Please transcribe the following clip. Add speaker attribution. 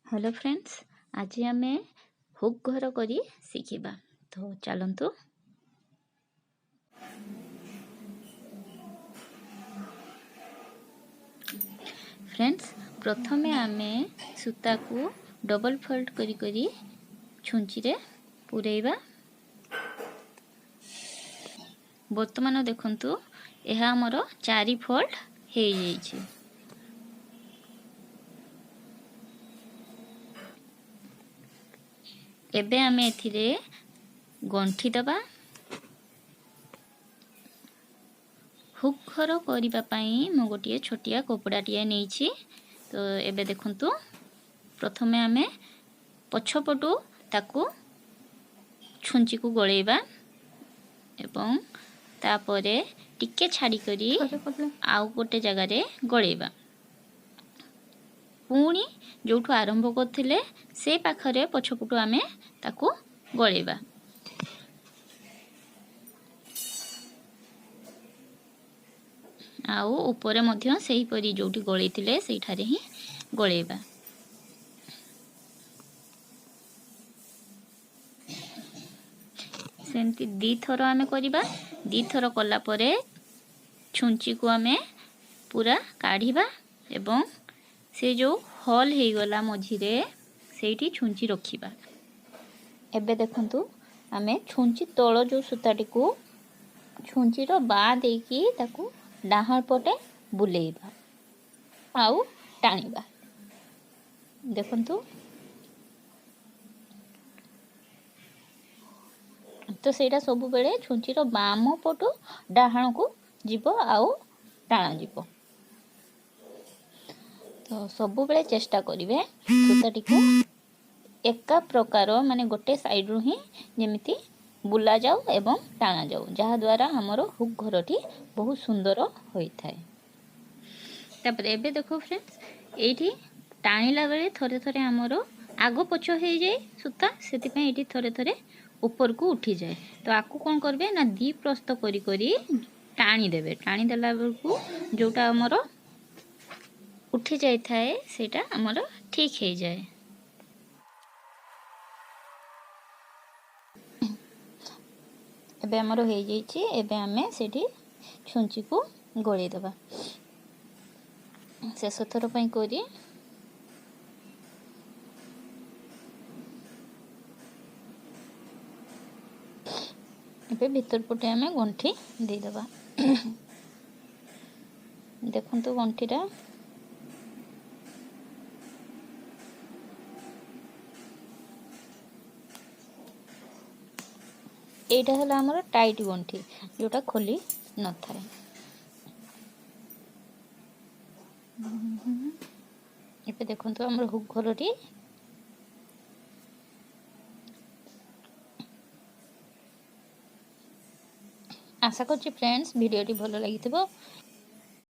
Speaker 1: Hello friends, ଆଜି ଆମେ hook ଘର କରି ଶିଖିବା। ତ ଚାଲନ୍ତୁ। ଫ୍ରେଣ୍ଡସ୍, ପ୍ରଥମେ ଆମେ ସୂତାକୁ ଡବଲ୍ ଫୋଲ୍ଡ କରି କରି ଛୁଞ୍ଚିରେ ପୂରେଇବା। ବର୍ତ୍ତମାନ ଦେଖନ୍ତୁ, ଏହା ଆମର 4 ଫୋଲ୍ଡ ହେଇଯାଇଛି। ଏବେ ଆମେ ଏଥିରେ ଗଣ୍ଠି ଦେବା। ହୁକ୍ ଘର କରିବା ପାଇଁ ମୁଁ ଗୋଟିଏ ଛୋଟିଆ କପଡ଼ାଟିଏ ନେଇଛି। ତ ଏବେ ଦେଖନ୍ତୁ, ପ୍ରଥମେ ଆମେ ପଛପଟୁ ତାକୁ ଛୁଞ୍ଚିକୁ ଗଳେଇବା ଏବଂ ତାପରେ ଟିକେ ଛାଡ଼ିକରି ଆଉ ଗୋଟେ ଜାଗାରେ ଗଳେଇବା। ପୁଣି ଯେଉଁଠୁ ଆରମ୍ଭ କରିଥିଲେ ସେ ପାଖରେ ପଛପଟୁ ଆମେ ତାକୁ ଗଳେଇବା। ଆଉ ଉପରେ ମଧ୍ୟ ସେହିପରି ଯେଉଁଠି ଗଳେଇଥିଲେ ସେଇଠାରେ ହିଁ ଗଳେଇବା। ସେମିତି 2ଥର ଆମେ କରିବା। 2ଥର କଲା ପରେ ଛୁଞ୍ଚିକୁ ଆମେ ପୁରା କାଢ଼ିବା ଏବଂ ସେ ଯେଉଁ ହଲ୍ ହେଇଗଲା ମଝିରେ ସେଇଠି ଛୁଞ୍ଚି ରଖିବା। ଏବେ ଦେଖନ୍ତୁ, ଆମେ ଛୁଞ୍ଚି ତଳ ଯେଉଁ ସୂତାଟିକୁ ଛୁଞ୍ଚିର ବାଁ ଦେଇକି ତାକୁ ଡାହାଣ ପଟେ ବୁଲେଇବା ଆଉ ଟାଣିବା। ଦେଖନ୍ତୁ ତ, ସେଇଟା ସବୁବେଳେ ଛୁଞ୍ଚିର ବାମ ପଟୁ ଡାହାଣକୁ ଯିବ ଆଉ ଟାଣାଯିବ। ତ ସବୁବେଳେ ଚେଷ୍ଟା କରିବେ ସୂତାଟିକୁ ଏକା ପ୍ରକାର, ମାନେ ଗୋଟେ ସାଇଡ଼ରୁ ହିଁ ଯେମିତି ବୁଲାଯାଉ ଏବଂ ଟାଣାଯାଉ, ଯାହାଦ୍ୱାରା ଆମର ହୁକ୍ ଘରଟି ବହୁତ ସୁନ୍ଦର ହୋଇଥାଏ। ତାପରେ ଏବେ ଦେଖ ଫ୍ରେଣ୍ଡସ୍, ଏଇଠି ଟାଣିଲା ବେଳେ ଥରେ ଥରେ ଆମର ଆଗ ପଛ ହେଇଯାଏ ସୂତା, ସେଥିପାଇଁ ଏଇଠି ଥରେ ଥରେ ଉପରକୁ ଉଠିଯାଏ। ତ ଆକୁ କ'ଣ କରିବେ ନା, ଦୁଇ ପ୍ରସ୍ତ କରି କରି ଟାଣିଦେବେ। ଟାଣି ଦେଲା ବେଳକୁ ଯେଉଁଟା ଆମର ଉଠି ଯାଇଥାଏ ସେଇଟା ଆମର ଠିକ୍ ହେଇଯାଏ। ଏବେ ଆମର ହେଇଯାଇଛି। ଏବେ ଆମେ ସେଇଠି ଛୁଞ୍ଚିକୁ ଗୋଳେଇ ଦେବା ଶେଷ ଥର ପାଇଁ କରି। ଏବେ ଭିତର ପଟେ ଆମେ ଗଣ୍ଠି ଦେଇଦେବା। ଦେଖନ୍ତୁ ଗଣ୍ଠିଟା। ଏଇଟା ହେଲା ଆମର ଟାଇଟ୍ ଗଣ୍ଠି, ଯେଉଁଟା ଖୋଲି ନଥାଏ। ଏବେ ଦେଖନ୍ତୁ ଆମର ହୁକ୍ ଘରଟି। ଆଶା କରୁଛି ଫ୍ରେଣ୍ଡସ୍, ଭିଡ଼ିଓଟି ଭଲ ଲାଗିଥିବ।